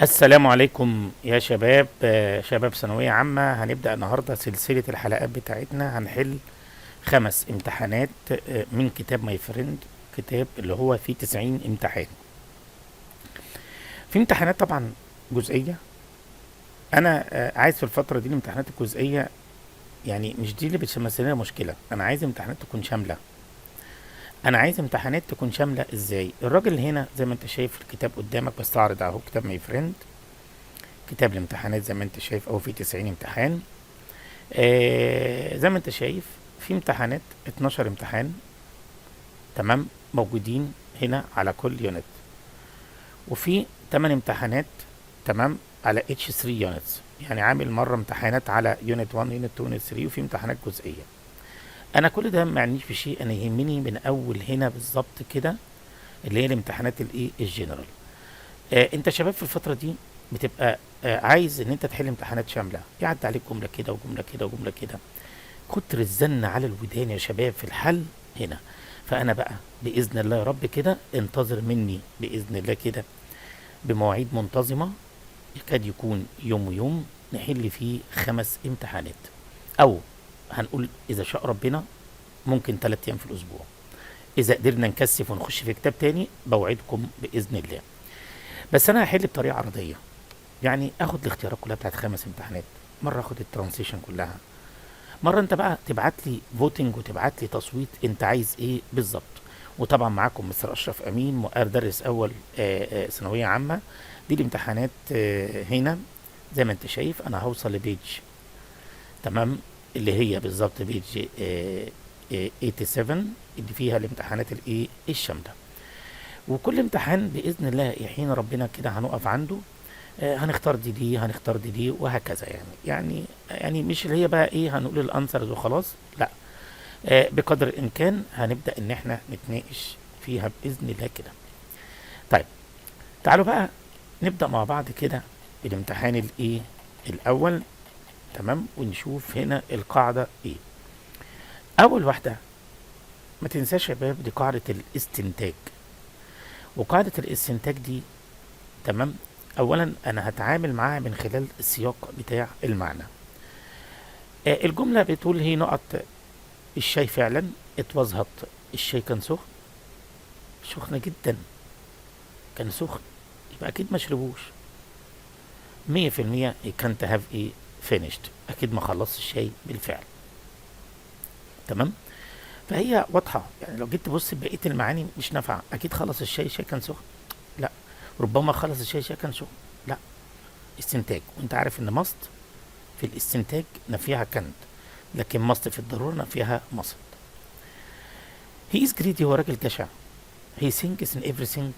السلام عليكم يا شباب، شباب ثانوية عامة. هنبدأ النهاردة سلسلة الحلقات بتاعتنا. هنحل خمس امتحانات من كتاب My Friend، كتاب اللي هو فيه 90 امتحان. في امتحانات طبعا جزئية. انا عايز في الفترة دي الامتحانات الجزئية يعني مش دي اللي بتمثل لنا مشكلة. انا عايز امتحانات تكون شاملة. انا عايز امتحانات تكون شاملة ازاي؟ الراجل هنا زي ما انت شايف الكتاب قدامك، بستعرض اهو كتاب My Friend، كتاب الامتحانات زي ما انت شايف اهو فيه 90 امتحان. زي ما انت شايف في امتحانات 12 امتحان، تمام، موجودين هنا على كل unit، وفي 8 امتحانات، تمام، على each 3 units. يعني عامل مرة امتحانات على unit 1، unit 2، unit 3، وفي امتحانات جزئية. انا كل ده ما يعنيش في شيء. انا يهمني من اول هنا بالظبط كده اللي هي الامتحانات الايه؟ الجنرال. انت شباب في الفترة دي بتبقى عايز ان انت تحل امتحانات شاملة، يعدي عليك جملة كده وجملة كده وجملة كده، كتر الزن على الودان يا شباب في الحل هنا. فانا بقى باذن الله يا رب كده انتظر مني باذن الله كده بمواعيد منتظمة، يكاد يكون يوم ويوم نحل فيه خمس امتحانات، او هنقول اذا شاء ربنا ممكن 3 ايام في الاسبوع اذا قدرنا نكثف ونخش في كتاب تاني. بوعدكم باذن الله. بس انا هحل بطريقة عرضيه، يعني اخد الاختيارات كلها بتاعت خمس امتحانات مره، اخد ال translation كلها مره. انت بقى تبعت لي voting وتبعت لي تصويت انت عايز ايه بالظبط. وطبعا معاكم مستر اشرف امين، مدرس اول ثانوية عامه. دي الامتحانات هنا زي ما انت شايف. انا هوصل ل page، تمام، اللي هي بالظبط page 87 اللي فيها الامتحانات الايه؟ الشامله. وكل امتحان باذن الله يحين ربنا كده هنقف عنده، هنختار دي دي، هنختار دي دي، وهكذا. يعني مش اللي هي بقى ايه، هنقول ال answers وخلاص، لا، بقدر الامكان هنبدا ان احنا نتناقش فيها باذن الله كده. طيب، تعالوا بقى نبدا مع بعض كده الامتحان الايه؟ الاول، تمام، ونشوف هنا القاعدة ايه. اول واحده، ما تنساش يا شباب، دي قاعدة الاستنتاج. وقاعدة الاستنتاج دي، تمام، اولا انا هتعامل معاها من خلال السياق بتاع المعنى. الجملة بتقول he نقط الشاي فعلا، it was hot. الشاي كان سخن، سخن جدا، كان سخن، يبقى اكيد ما شربوش. 100% he can't have ايه؟ finished. اكيد ما خلصش الشاي بالفعل، تمام. فهي واضحة. يعني لو جيت تبص بقية المعاني مش نافعة. اكيد خلص الشاي، الشاي كان سخن، لا. ربما خلص الشاي، الشاي كان سخن، لا. استنتاج، وانت عارف ان must في الاستنتاج نفيها كانت، لكن must في الضرورة نفيها mustn't. he is greedy، هو راجل جشع. he thinks in everything،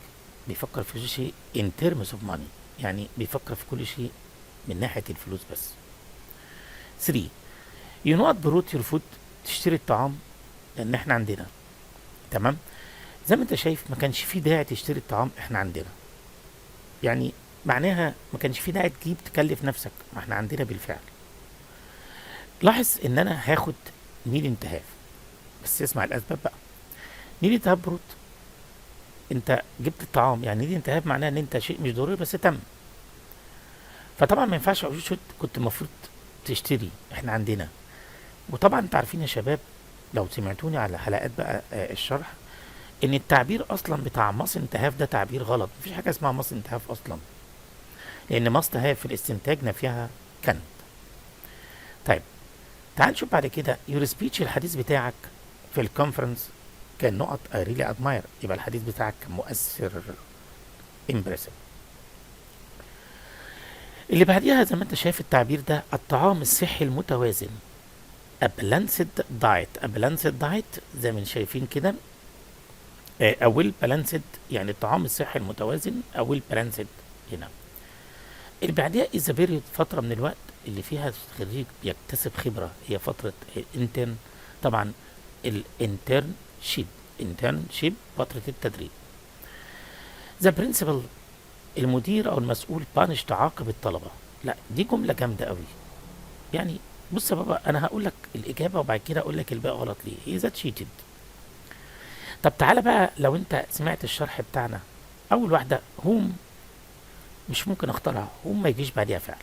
بيفكر في كل شيء in terms of money، يعني بيفكر في كل شيء من ناحية الفلوس بس. 3، you نقط brought your food، تشتري الطعام لان احنا عندنا. تمام، زي ما انت شايف ما كانش في داعي تشتري الطعام، احنا عندنا. يعني معناها ما كانش في داعي تجيب تكلف نفسك، ما احنا عندنا بالفعل. لاحظ ان انا هاخد needn't have، بس اسمع الاسباب بقى. needn't have brought، انت جبت الطعام، يعني needn't have معناها ان انت شيء مش ضروري بس تم. فطبعا ما ينفعش اقول should، كنت المفروض تشتري، احنا عندنا. وطبعا انتوا عارفين يا شباب لو سمعتوني على حلقات بقى الشرح ان التعبير اصلا بتاع mustn't have ده تعبير غلط. مفيش حاجة اسمها mustn't have اصلا، لان must have في الاستنتاج نفيها كانت. طيب، تعال نشوف بعد كده. your speech، الحديث بتاعك في ال conference كان نقط I really admire. يبقى الحديث بتاعك كان مؤثر، impressive. اللي بعديها زي ما انت شايف التعبير ده، الطعام الصحي المتوازن، a balanced diet. a balanced diet زي ما شايفين كده، a well balanced، يعني الطعام الصحي المتوازن، a well balanced هنا. اللي بعديها is a period، فترة من الوقت اللي فيها الخريج بيكتسب خبرة، هي فترة intern. طبعا ال internship، internship فترة التدريب. the principal، المدير او المسؤول، punished، تعاقب الطلبة. لا، دي جملة جامدة قوي. يعني بص يا بابا، انا هقول لك الاجابة وبعد كده اقول لك الباقي غلط ليه. هي that cheated. طب تعالى بقى لو انت سمعت الشرح بتاعنا، اول واحدة whom مش ممكن اختارها، whom ما يجيش بعديها فعل.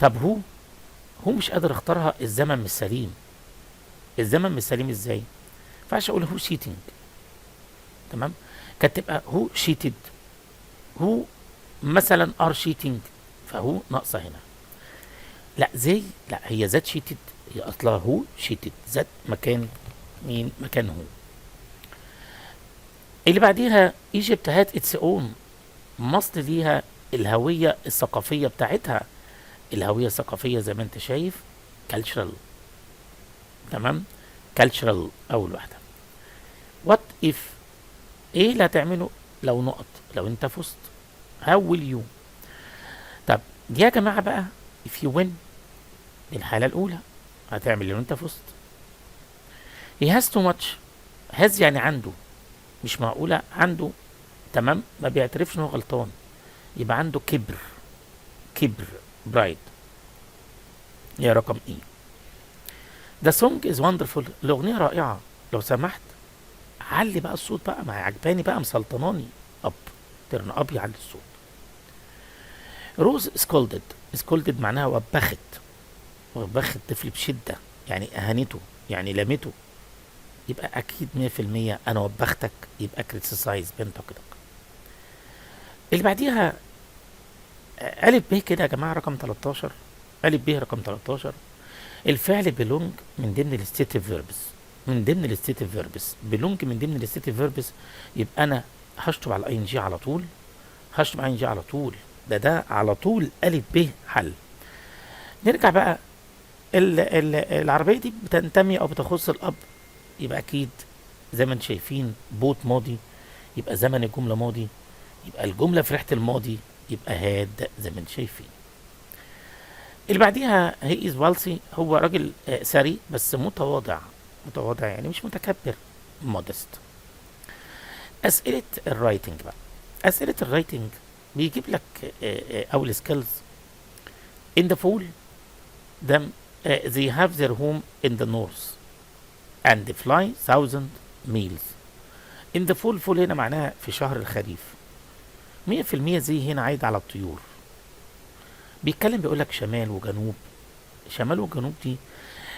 طب who، who مش قادر اختارها، الزمن مش سليم. الزمن مش سليم ازاي؟ ما ينفعش اقول who cheating، تمام؟ كانت تبقى who cheated، who مثلا are cheating، ف who ناقصه هنا. لا they، لا، هي that cheated، هي اصلها who cheated، that مكان مين؟ مكان who. اللي بعديها Egypt had its own، مصر ليها الهوية الثقافية بتاعتها. الهوية الثقافية زي ما انت شايف cultural، تمام؟ cultural أول واحدة. what if، ايه اللي هتعمله لو نقط، لو انت فزت؟ how will you. طب دي يا جماعة بقى if you win، دي الحالة الأولى، هتعمل لو انت فزت. he has too much، has يعني عنده، مش معقولة عنده، تمام؟ ما بيعترفش ان هو غلطان، يبقى عنده كبر، كبر pride، يا رقم A. The song is wonderful، الأغنية رائعة. لو سمحت علي بقى الصوت بقى، ما عجباني بقى، مسلطناني. up، turn up، يعلي الصوت. Rose scolded، scolded معناها وبخت، وبخت الطفل بشدة، يعني أهانته، يعني لمته، يبقى أكيد 100% أنا وبختك، يبقى criticize، بنتقدك. اللي بعديها ألف ب كده يا جماعة، رقم 13، ألف ب رقم 13. الفعل belong من ضمن ال stative verbs، من ضمن ال stative verbs، belong من ضمن ال stative verbs، يبقى انا هشطب على ال ing على طول، هشطب على ing على طول. ده على طول الف ب حل. نرجع بقى، ال ال العربية دي بتنتمي او بتخص الاب، يبقى اكيد زي ما انتم شايفين bought ماضي، يبقى زمن الجملة ماضي، يبقى الجملة في ريحه الماضي، يبقى had زي ما انتم شايفين. اللي بعديها he is wealthy، هو راجل ثري بس متواضع، متواضع يعني مش متكبر، modest. أسئلة ال writing بقى، أسئلة ال writing بيجيب لك أول skills. in the fall them they have their home in the north and fly thousand miles. in the fall، fall هنا معناها في شهر الخريف، 100% they هنا عايد على الطيور. بيتكلم بيقول لك شمال وجنوب، شمال وجنوب دي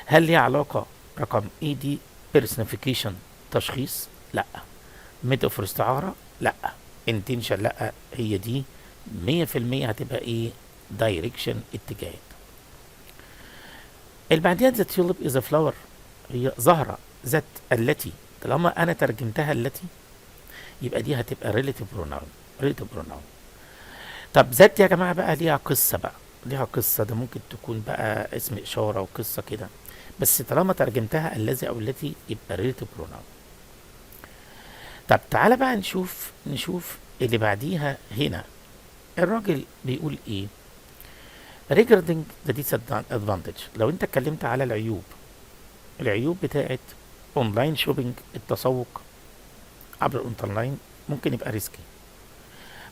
هل ليها علاقة؟ رقم A دي personification تشخيص؟ لا. metaphor استعارة؟ لا. intention؟ لا. هي دي 100% هتبقى ايه؟ direction، اتجاهات. اللي بعديها the tulip is a flower، هي زهرة، that التي، طالما انا ترجمتها التي يبقى دي هتبقى relative pronoun، relative pronoun. طب that يا جماعة بقى ليها قصة بقى، ليها قصة، ده ممكن تكون بقى اسم إشارة وقصة كده، بس طالما ترجمتها الذي أو التي يبقى relative pronoun. طب تعالى بقى نشوف اللي بعديها. هنا الراجل بيقول ايه؟ regarding the disadvantage، لو انت اتكلمت على العيوب، العيوب بتاعت online shopping، التسوق عبر الاونلاين ممكن يبقى risky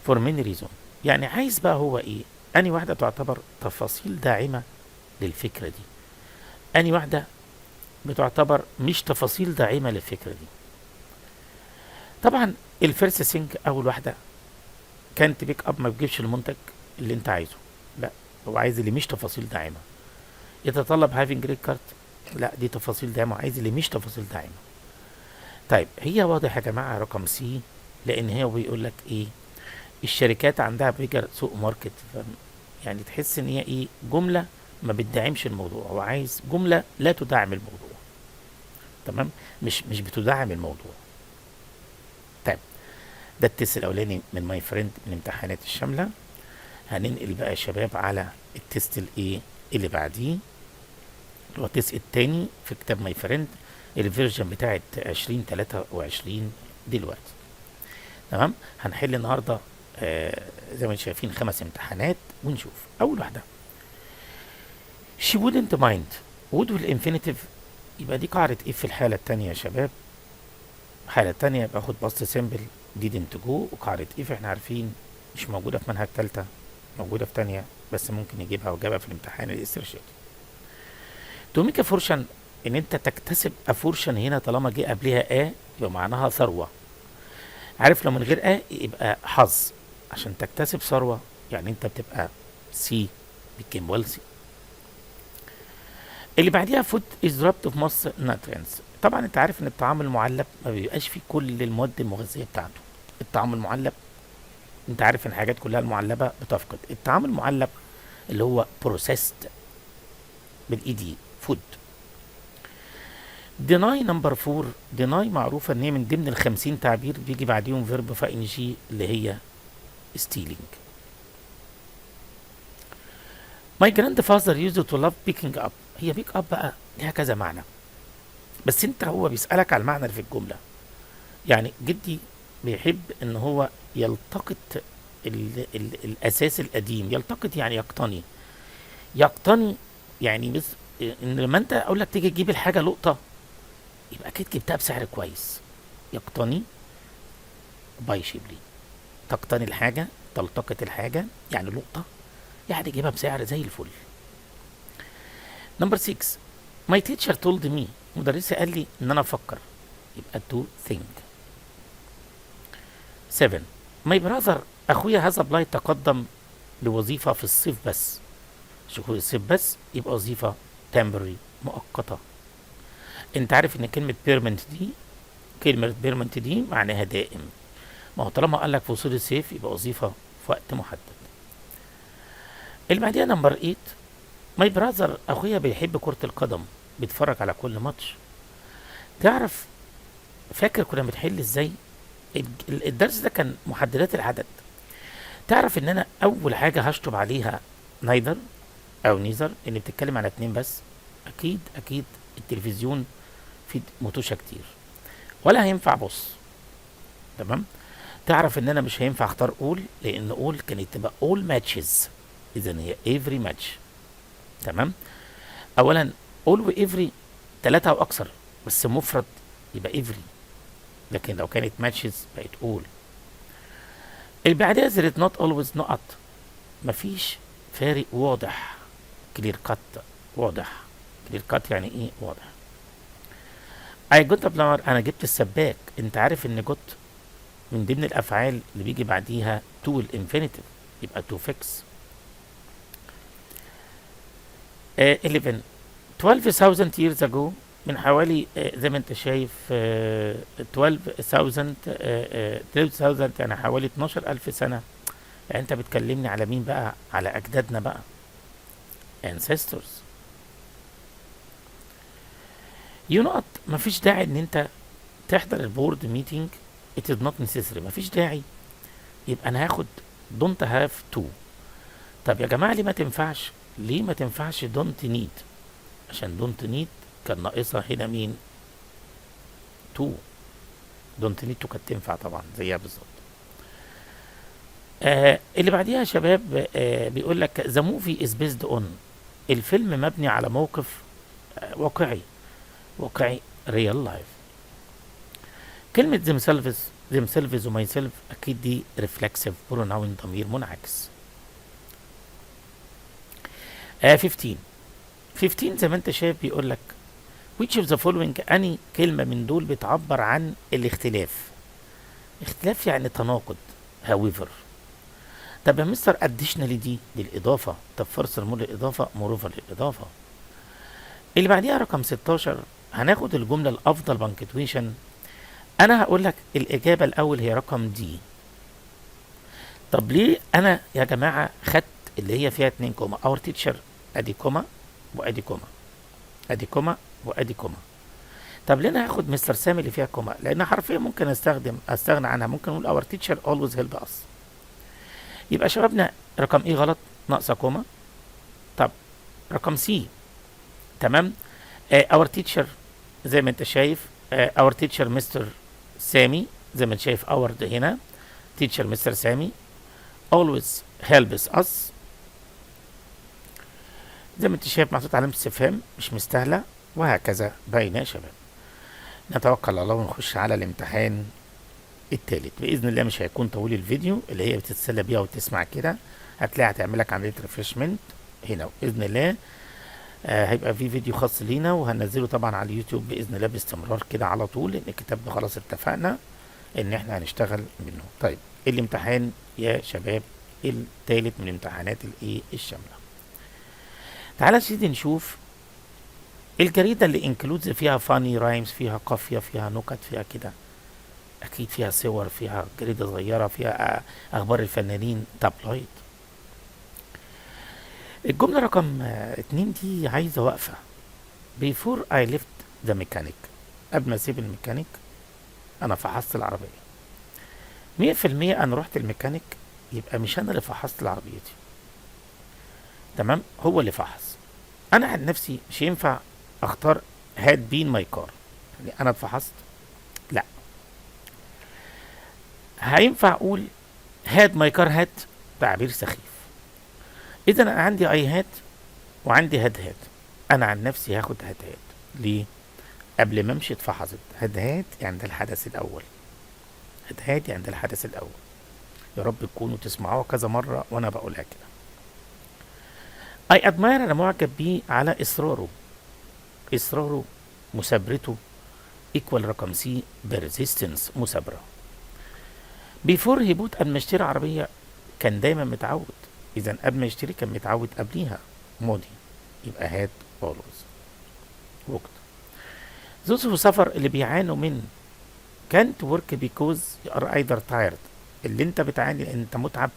for many reason. يعني عايز بقى هو ايه؟ اني واحدة تعتبر تفاصيل داعمه للفكرة دي؟ اني واحدة بتعتبر مش تفاصيل داعمه للفكرة دي؟ طبعا ال first thing، اول واحده، كانت بيك اب، ما بتجيبش المنتج اللي انت عايزه. لا، هو عايز اللي مش تفاصيل داعمه. يتطلب having credit card، لا، دي تفاصيل داعمه، عايز اللي مش تفاصيل داعمه. طيب هي واضح يا جماعة رقم C، لان هي بيقول لك ايه؟ الشركات عندها bigger سوق market، يعني تحس ان هي ايه؟ جملة ما بتدعمش الموضوع، هو عايز جملة لا تدعم الموضوع، تمام؟ مش بتدعم الموضوع. طيب ده ال test الاولاني من My Friend من الامتحانات الشامله. هننقل بقى يا شباب على ال test الايه اللي بعديه، اللي هو ال test التاني في كتاب My Friend، ال version بتاعت 2023 دلوقتي، تمام؟ هنحل النهارده زي ما انتم شايفين خمس امتحانات، ونشوف اول واحده. she wouldn't mind، would وال infinitive، يبقى دي قاعدة if في الحالة التانية يا شباب. الحالة التانية يبقى اخد past simple didn't go، وقاعدة if احنا عارفين مش موجودة في منهج تالتة، موجودة في تانية، بس ممكن يجيبها وجابها في الامتحان الاسترشادي. to make a fortune، ان انت تكتسب، a fortune هنا طالما جه قبلها a يبقى معناها ثروة. عارف لو من غير a يبقى حظ. عشان تكتسب ثروة يعني انت بتبقى C، became wealthy. اللي بعديها food is robbed of most nutrients. طبعا انت عارف ان الطعام المعلب ما بيبقاش فيه كل المواد المغذية بتاعته. الطعام المعلب، انت عارف ان الحاجات كلها المعلبة بتفقد. الطعام المعلب اللي هو processed بال ed food. deny number 4، deny معروفة ان هي من ضمن ال50 تعبير بيجي بعديهم verb في ing اللي هي stealing. My grandfather used to love picking up. هي pick up بقى ليها كذا معنى، بس انت هو بيسألك على المعنى اللي في الجملة. يعني جدي بيحب ان هو يلتقط ال ال الاساس القديم. يلتقط يعني يقتني، يقتني يعني بس ان لما انت اقول لك تيجي تجيب الحاجة لقطة يبقى اكيد جبتها بسعر كويس. يقتني buy cheaply، تقتني الحاجة، تلتقط الحاجة يعني لقطة، يعني تجيبها بسعر زي الفل. number 6، my teacher told me، مدرسي قال لي ان انا افكر، يبقى to think. 7، my brother اخويا has applied تقدم لوظيفة في الصيف بس. شهور الصيف بس يبقى وظيفة temporary مؤقتة. انت عارف ان كلمة permanent دي، كلمة permanent دي معناها دائم. ما هو طالما قال لك فصول الصيف يبقى وظيفة في وقت محدد. اللي بعديها number 8، my brother اخويا بيحب كرة القدم، بيتفرج على كل ماتش. تعرف فاكر كنا بنحل ازاي؟ الدرس ده كان محددات العدد. تعرف ان انا اول حاجة هشطب عليها neither او neither ان بتتكلم على اتنين بس. اكيد اكيد التلفزيون فيه متوشة كتير ولا هينفع both. تمام. تعرف ان انا مش هينفع اختار all، لان all كانت تبقى all matches، اذا هي every match. تمام. اولا all و every ثلاثة او اكثر، بس مفرد يبقى every، لكن لو كانت matches بقت all. اللي بعدها there is not always نقط، مفيش فارق واضح، clear cut واضح. clear cut يعني ايه؟ واضح. I got a plumber، انا جبت السباك. انت عارف ان got من ضمن الافعال اللي بيجي بعديها to ال infinitive، يبقى to fix. 11، 12,000 years ago، من حوالي زي ما انت شايف 12,000، 12,000 يعني حوالي 12,000 سنة. يعني انت بتكلمني على مين بقى؟ على اجدادنا بقى، ancestors. you نقط، مفيش داعي ان انت تحضر ال board meeting، it is not necessary، مفيش داعي، يبقى انا هاخد don't have to. طب يا جماعة ليه ما تنفعش؟ ليه ما تنفعش don't need؟ عشان don't need كان ناقصها هنا مين؟ to. don't need to كانت تنفع طبعا زيها بالظبط. اللي بعديها يا شباب بيقول لك the movie is based on، الفيلم مبني على موقف واقعي، واقعي real life. كلمة themselves، themselves و myself أكيد دي reflexive pronoun ضمير منعكس. 15، 15 زي ما انت شايف بيقول لك which of the following، أني كلمة من دول بتعبر عن الاختلاف؟ اختلاف يعني تناقض، however. طب يا مستر additionally دي للإضافة، طب furthermore للإضافة، moreover للإضافة. اللي بعديها رقم 16، هناخد الجملة الأفضل punctuation. أنا هقول لك الإجابة الأول هي رقم D. طب ليه أنا يا جماعة خدت اللي هي فيها اتنين comma؟ our teacher أدي comma وأدي comma، أدي comma وأدي comma. طب ليه أنا هاخد مستر سامي اللي فيها comma؟ لأن حرفيا ممكن أستغنى عنها، ممكن نقول our teacher always help us. يبقى شبابنا رقم A غلط، ناقصه comma. طب رقم C تمام. our teacher زي ما انت شايف، our teacher مستر سامي، زي ما انت شايف our ده هنا teacher مستر سامي always helps us، زي ما انت شايف محطوط علامة استفهام مش مستاهلة، وهكذا باينة يا شباب. نتوكل على الله ونخش على الامتحان التالت بإذن الله. مش هيكون طويل الفيديو، اللي هي بتتسلى بيها وتسمع كده هتلاقي هتعمل لك عملية refreshment هنا بإذن الله. هيبقى في فيديو خاص لينا وهنزله طبعا على اليوتيوب بإذن الله باستمرار كده على طول، لأن الكتاب ده خلاص اتفقنا إن احنا هنشتغل منه. طيب الامتحان يا شباب الثالث من امتحانات الايه الشامله. تعالى يا سيدي نشوف الجريدة اللي includes فيها funny rhymes، فيها قافية، فيها نكت، فيها كده، أكيد فيها صور، فيها جريدة صغيرة، فيها أخبار الفنانين، تابلويد. الجملة رقم 2 دي عايزة وقفة. before I left the mechanic، قبل ما أسيب الميكانيك أنا فحصت العربية. 100%. أنا رحت الميكانيك، يبقى مش أنا اللي فحصت العربية دي، تمام؟ هو اللي فحص. أنا عن نفسي مش ينفع أختار had been my car، يعني أنا اتفحصت، لا. هينفع أقول had my car had؟ تعبير سخيف. اذا انا عندي I had وعندي had had. انا عن نفسي هاخد had had. ليه؟ قبل ما امشي اتفحصت. had had يعني ده الحدث الاول، had had يعني ده الحدث الاول. يا رب تكونوا تسمعوها كذا مرة وانا بقولها كده. I admire، انا معجب بيه على اصراره، اصراره، مثابرته، equal رقم C، persistence، مثابرة. before he bought، قبل ما يشتري عربية كان دايما متعود، اذا قبل ما يشتري كان متعود قبليها، ماضي، يبقى had always walked. those who suffer، اللي بيعانوا من can't work because you are either tired، اللي انت بتعاني لان انت متعب،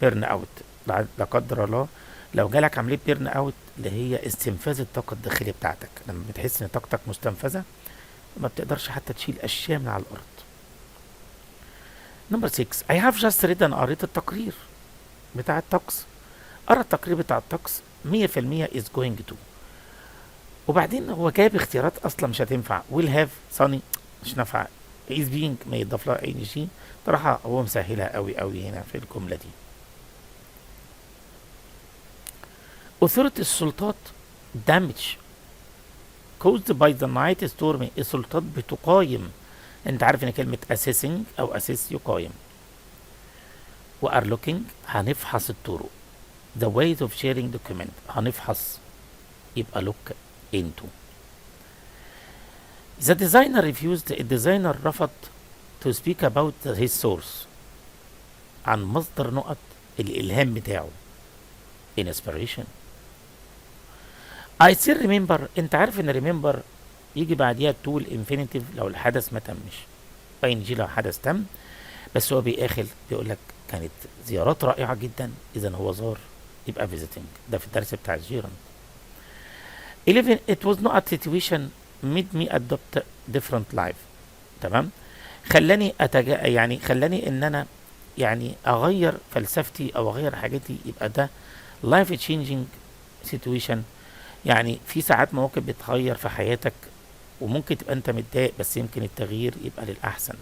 burn out. لا قدر الله لو جالك عملية burn out، اللي هي استنفاذ الطاقة الداخلية بتاعتك، لما بتحس ان طاقتك مستنفذه ما بتقدرش حتى تشيل اشياء من على الارض. number 6، I have just read، انا قريت التقرير بتاع الطقس. قرا التقرير بتاع الطقس، 100% is going to. وبعدين هو جايب اختيارات اصلا مش هتنفع. will have sunny مش نافعه، is being ما يضاف لها ing. صراحة هو مسهلها قوي قوي هنا في الجملة دي. authority السلطات damage caused by the night storm، السلطات بتقايم، انت عارف ان كلمة assessing او assess يقايم. و are looking هنفحص الطرق، the ways of sharing document هنفحص، يبقى look into. the designer refused، ال designer رفض to speak about his source، عن مصدر نقط الإلهام بتاعه، inspiration. I still remember، انت عارف ان remember يجي بعديها to ال infinitive لو الحدث ما تمش، ing لو حدث تم. بس هو بياخل بيقول لك كانت زيارات رائعة جدا، اذا هو زار، يبقى visiting. ده في الدرس بتاع ال gerund. 11، it was not a situation made me adopt different life، تمام؟ خلاني يعني خلاني ان انا يعني اغير فلسفتي او اغير حاجتي، يبقى ده life changing situation. يعني في ساعات مواقف بتغير في حياتك وممكن تبقى انت متضايق، بس يمكن التغيير يبقى للأحسن.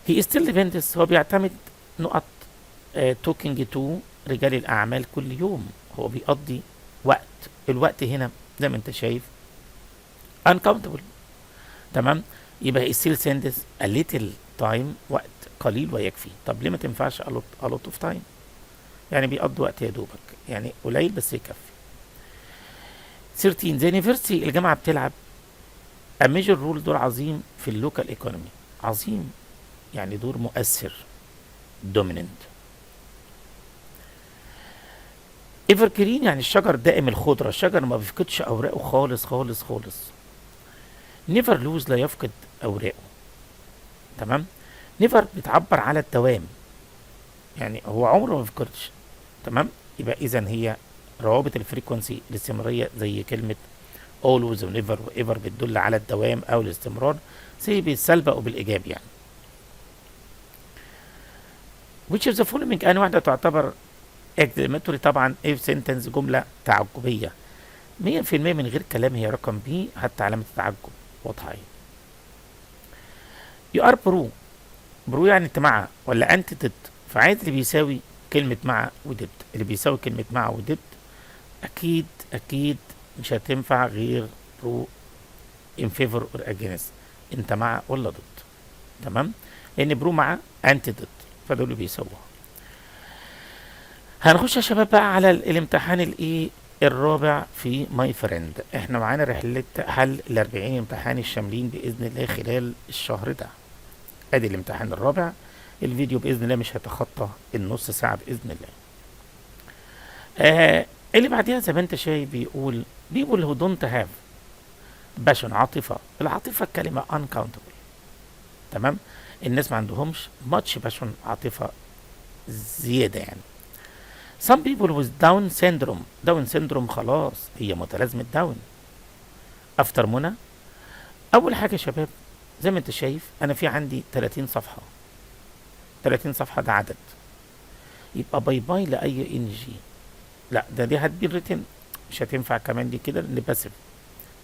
he still depends، هو بيعتمد نقط talking to رجال الأعمال كل يوم. هو بيقضي وقت، الوقت هنا زي ما انت شايف uncountable، تمام؟ يبقى still spends a little time، وقت قليل ويكفي. طب ليه ما تنفعش a lot of time؟ يعني بيقضي وقت يا دوبك، يعني قليل بس يكفي. 13، the university الجامعة بتلعب a major role، دور عظيم في ال local economy. عظيم يعني دور مؤثر، dominant. evergreen يعني الشجر دائم الخضرة، الشجر ما بيفقدش أوراقه خالص خالص خالص. never lose لا يفقد أوراقه، تمام؟ never بتعبر على الدوام، يعني هو عمره ما بيفقدش، تمام؟ يبقى إذا هي روابط ال frequency الاستمرارية زي كلمة always و never و ever بتدل على الدوام أو الاستمرار، زي بالسلب أو بالإيجاب يعني. which of the following أن واحدة تعتبر exclamatory؟ طبعا if sentence جملة تعجبية 100% من غير كلام هي رقم B، حتى علامة التعجب واضحة اهي. you are pro، pro يعني انت مع ولا anti، ضد؟ فعايز اللي بيساوي كلمة مع وضد. اللي بيساوي كلمة مع وضد أكيد أكيد مش هتنفع غير pro، in favor or against، انت مع ولا ضد، تمام؟ لأن pro مع، anti ضد، فدول اللي بيساووها. هنخش يا شباب بقى على الامتحان الايه الرابع في my friend. احنا معانا رحلة حل ال40 امتحان الشاملين بإذن الله خلال الشهر ده. ادي الامتحان الرابع الفيديو باذن الله مش هيتخطى النص ساعة باذن الله. اللي بعديها زي ما انت شايف بيقول people who don't have passion، عاطفه. العاطفة كلمة uncountable، تمام؟ الناس ما عندهمش much passion، عاطفة زيادة يعني. some people with Down syndrome، Down syndrome خلاص هي متلازمة داون. after منى. اول حاجة يا شباب، زي ما انت شايف انا في عندي 30 صفحه، 30 صفحة ده عدد، يبقى bye bye ل ing. لا، ده دي had been written مش هتنفع كمان دي كده لان passive،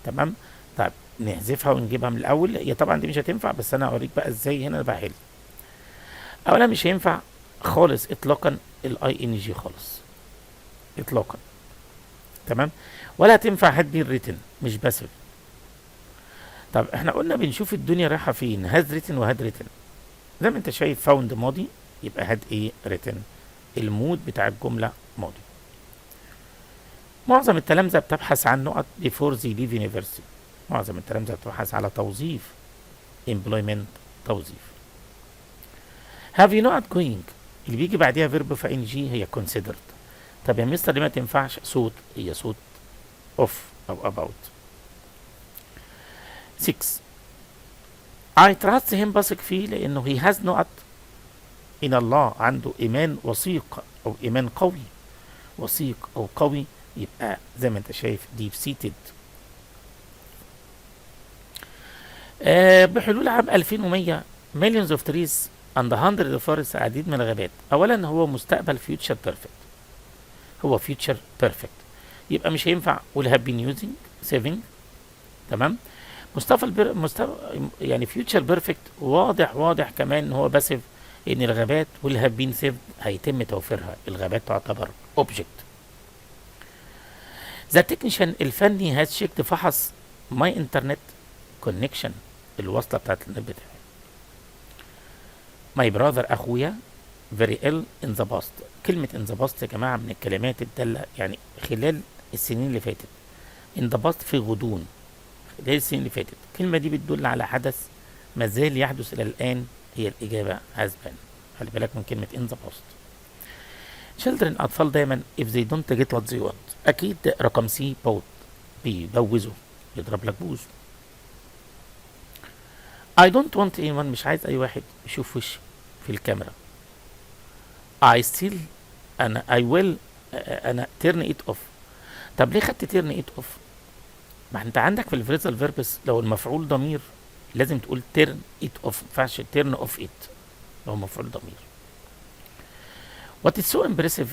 تمام؟ طيب نحذفها ونجيبها من الاول. هي طبعا دي مش هتنفع، بس انا اوريك بقى ازاي هنا بحل. اولا مش هينفع خالص اطلاقا ال ing خالص اطلاقا، تمام؟ ولا تنفع had been written، مش passive. طب احنا قلنا بنشوف الدنيا رايحة فين، has written و had written. زي ما انت شايف found ماضي، يبقى had ايه؟ written. ال mood بتاع الجملة ماضي. معظم التلامذة بتبحث عن نقط before they leave university. معظم التلامذة بتبحث على توظيف، employment توظيف. have you نقط going، اللي بيجي بعديها verb في ing هي considered. طب يا مستر ليه ما تنفعش thought؟ هي thought of او about. 6 I trust him، بثق فيه لانه he has نقط in الله، عنده ايمان وثيق او ايمان قوي. وثيق او قوي، يبقى زي ما انت شايف deep seated. بحلول عام 2100 millions of trees and hundreds of forests، العديد من الغابات. اولا هو مستقبل future perfect، هو future perfect، يبقى مش هينفع will have been using saving، تمام؟ مصطفى البر مصطفى يعني future perfect واضح، واضح كمان ان هو passive، ان الغابات will have been saved هيتم توفيرها. الغابات تعتبر object. the technician الفني has checked فحص my internet connection، الوصلة بتاعت النت بتاعي. my brother اخويا very ill in the past. كلمة in the past يا جماعة من الكلمات الدالة يعني خلال السنين اللي فاتت. in the past في غضون خلال السنين اللي فاتت. الكلمة دي بتدل على حدث ما زال يحدث إلى الآن، هي الإجابة has been. خلي بالك من كلمة in the past. children أطفال دايما if they don't get what they want، أكيد رقم C pout، بيبوزوا، يضرب لك بوز. I don't want anyone، مش عايز أي واحد يشوف وشي في الكاميرا. I still أنا I will أنا turn it off. طب ليه خدت turn it off؟ ما انت عندك في ال phrasal verbs لو المفعول ضمير لازم تقول turn it off، ما ينفعش turn off it لو مفعول ضمير. What is so impressive،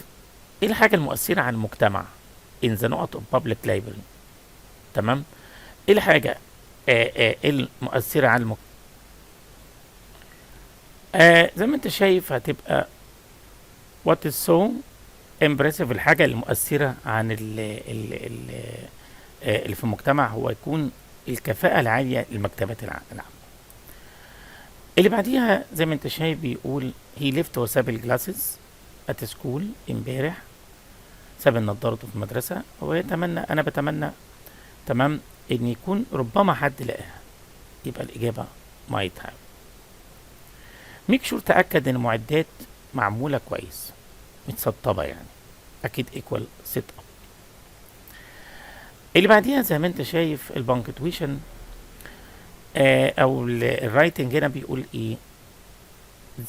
ايه الحاجة المؤثرة عن المجتمع in the نقط of public library، تمام؟ ايه الحاجة المؤثرة عن المجتمع؟ زي ما انت شايف هتبقى what is so impressive، الحاجة المؤثرة عن ال ال ال اللي في المجتمع هو يكون الكفاءة العالية للمكتبات العامة. اللي بعديها زي ما انت شايف بيقول he left وساب ال glasses at school امبارح، ساب نظارته في المدرسة. هو يتمنى، انا بتمنى، تمام، ان يكون ربما حد لقاها، يبقى الإجابة might have. make sure تأكد ان المعدات معمولة كويس، متسطبة يعني، اكيد equal set up. اللي بعديها زي ما انت شايف ال punctuation او ال writing هنا بيقول ايه؟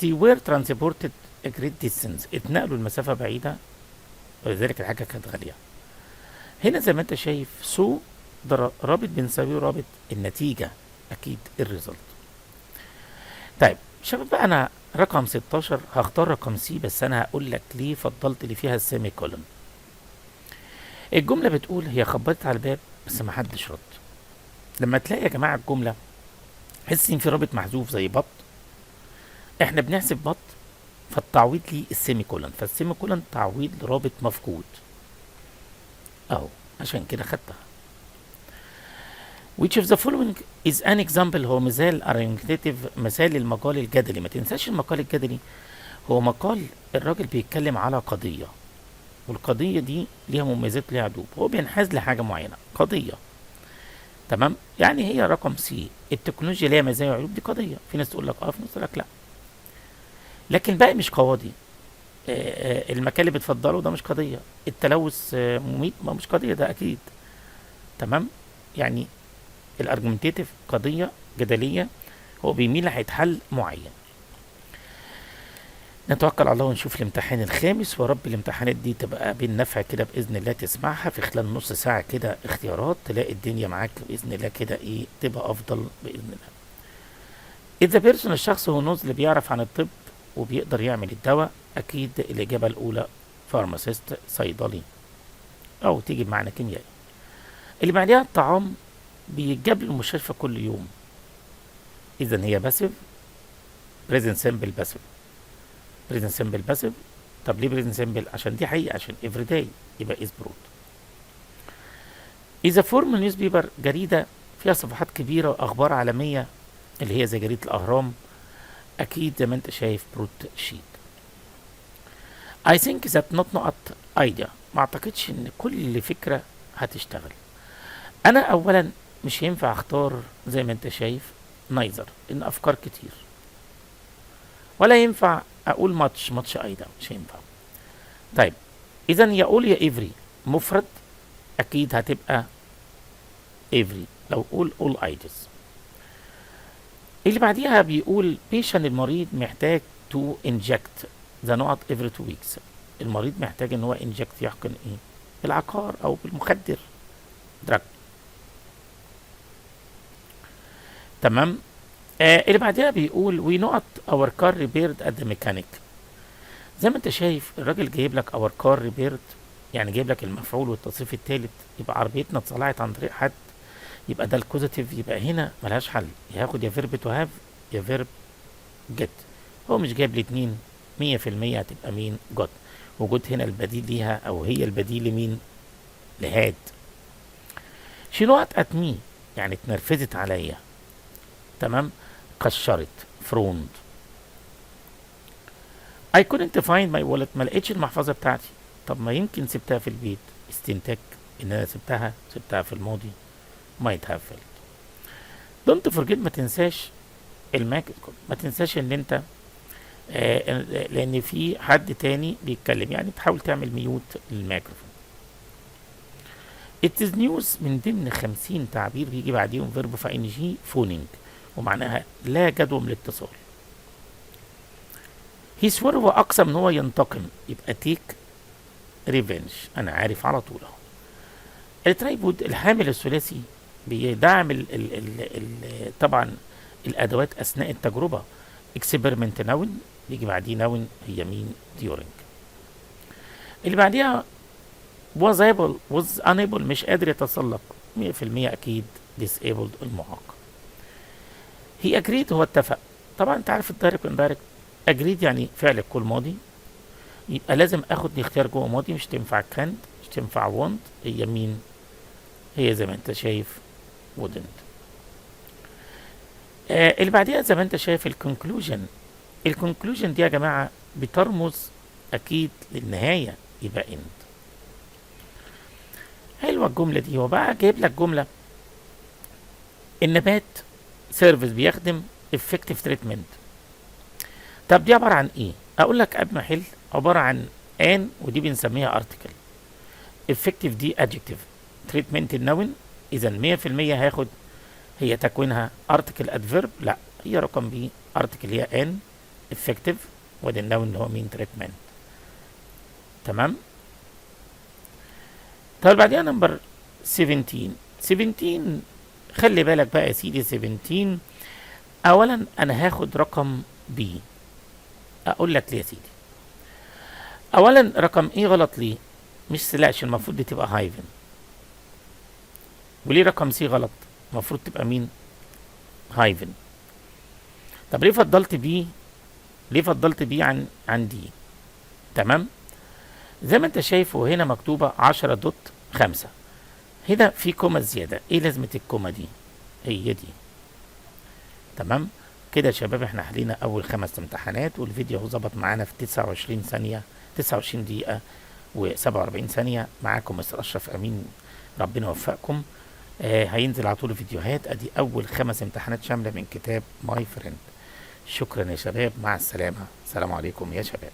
they were transported a great distance، اتنقلوا المسافة بعيدة ولذلك الحاجة كانت غالية. هنا زي ما انت شايف so ده رابط بنساويه رابط النتيجة، اكيد ال result. طيب شباب بقى، انا رقم 16 هختار رقم C، بس انا هقول لك ليه فضلت اللي فيها ال semicolon. الجملة بتقول هي خبطت على الباب بس ما حدش رد. لما تلاقي يا جماعة الجملة حس ان في رابط محذوف زي but، احنا بنحذف but فالتعويض ليه ال semicolon، فال semicolon تعويض لرابط مفقود اهو، عشان كده خدتها. which of the following is an example، هو مثال argumentative، مثال للمقال الجدلي. ما تنساش المقال الجدلي هو مقال الراجل بيتكلم على قضية، والقضية دي ليها مميزات ليها عيوب، هو بينحاز لحاجة معينة، قضية، تمام؟ يعني هي رقم C، التكنولوجيا ليها مزايا وعيوب، دي قضية، في ناس تقول لك اه، في ناس تقول لك لا. لكن الباقي مش قواضي. المكان اللي بتفضله ده مش قضية. التلوث مميت، ما مش قضية ده أكيد. تمام، يعني ال argumentative قضية جدلية، هو بيميل ناحية حل معين. نتوكل على الله ونشوف الامتحان الخامس، ورب الامتحانات دي تبقى بالنفع كده بإذن الله، تسمعها في خلال نص ساعة كده اختيارات، تلاقي الدنيا معاك بإذن الله كده ايه تبقى أفضل بإذن الله. is the person الشخص who knows اللي بيعرف عن الطب وبيقدر يعمل الدواء، أكيد الإجابة الأولى pharmacist صيدلي، أو تيجي بمعنى كيميائي. اللي بعديها الطعام بيتجاب للمستشفى كل يوم، إذا هي passive، present simple passive، present simple passive. طب ليه present simple؟ عشان دي حقيقة، عشان every day، يبقى is brought. is a form newspaper جريدة فيها صفحات كبيرة وأخبار عالمية اللي هي زي جريدة الأهرام، أكيد زي ما أنت شايف broadsheet. I think that not نقط idea، ما أعتقدش إن كل فكرة هتشتغل. أنا أولا مش هينفع أختار زي ما أنت شايف neither، إن أفكار كتير، ولا ينفع أقول much، much idea مش هينفع. طيب إذا يا all يا every، مفرد أكيد هتبقى every، لو قول all ideas. اللي بعديها بيقول patient المريض محتاج to inject the نقط every 2 weeks، المريض محتاج ان هو inject يحقن ايه؟ بالعقار او بالمخدر، drug. تمام. اللي بعديها بيقول we نقط our car repaired at the mechanic. زي ما انت شايف الراجل جايب لك our car repaired، يعني جايب لك المفعول والتصريف الثالث، يبقى عربيتنا اتصلحت عن طريق حد، يبقى ده ال causative، يبقى هنا ملهاش حل، ياخد يا verb to have يا verb get. هو مش جايب الاتنين، 100% هتبقى مين؟ got. و got هنا البديل ليها او هي البديل لمين؟ ل had. she نقط at me يعني اتنرفزت عليا، تمام، كشرت، frowned. I couldn't find my wallet، ما لقيتش المحفظة بتاعتي. طب ما يمكن سبتها في البيت، استنتاج ان انا سبتها في الماضي، might have felt. don't forget ما تنساش الماك، ما تنساش ان انت لان في حد تاني بيتكلم، يعني تحاول تعمل mute للميكروفون. It is news من ضمن 50 تعبير بيجي بعديهم verb في ing، phoning، ومعناها لا جدوى من الاتصال. he swore هو اقسم ان هو ينتقم، يبقى take revenge، انا عارف على طول اهو. ال tripod الحامل الثلاثي بيدعم ال ال ال ال طبعا الادوات اثناء التجربه، experiment noun بيجي بعديه noun هي مين؟ during. اللي بعديها was able was unable مش قادر يتسلق، 100% اكيد disabled المعاق. he agreed هو اتفق، طبعا انت عارف ال direct indirect، agreed يعني فعل الكل ماضي، يبقى لازم اخد الاختيار جوه ماضي، مش تنفع can't، مش تنفع won't، هي مين؟ هي زي ما انت شايف wouldn't. اللي بعديها زي ما انت شايف ال conclusion، ال conclusion دي يا جماعة بترمز اكيد للنهاية، يبقى end. حلوة الجملة دي. هو بقى جايب لك جملة النبات serves بيخدم effective treatment. طب دي عبارة عن ايه؟ اقول لك قبل ما احل، عبارة عن an ودي بنسميها article، effective دي adjective، treatment ال noun، اذا 100% هاخد هي تكوينها article adverb، لا هي رقم B article هي an effective، وادي ال noun اللي هو مين؟ treatment. تمام. طيب بعديها number 17. 17 خلي بالك بقى يا سيدي، 17 اولا انا هاخد رقم B. اقول لك ليه يا سيدي. اولا رقم A غلط ليه؟ مش slash، المفروض دي تبقى hyphen. وليه رقم C غلط؟ المفروض تبقى مين؟ hyphen. طب ليه فضلت B؟ ليه فضلت B عن D؟ تمام، زي ما انت شايف وهنا مكتوبة 10.5، هنا في comma زيادة، ايه لازمة ال comma دي؟ هي دي. تمام كده يا شباب، احنا حلينا اول خمس امتحانات، والفيديو هو ظبط معانا في 29 ثانية، 29 دقيقة و47 ثانية. معاكم مستر اشرف امين، ربنا يوفقكم. هينزل على طول فيديوهات. ادي اول خمس امتحانات شاملة من كتاب My Friend. شكرا يا شباب، مع السلامة، السلام عليكم يا شباب.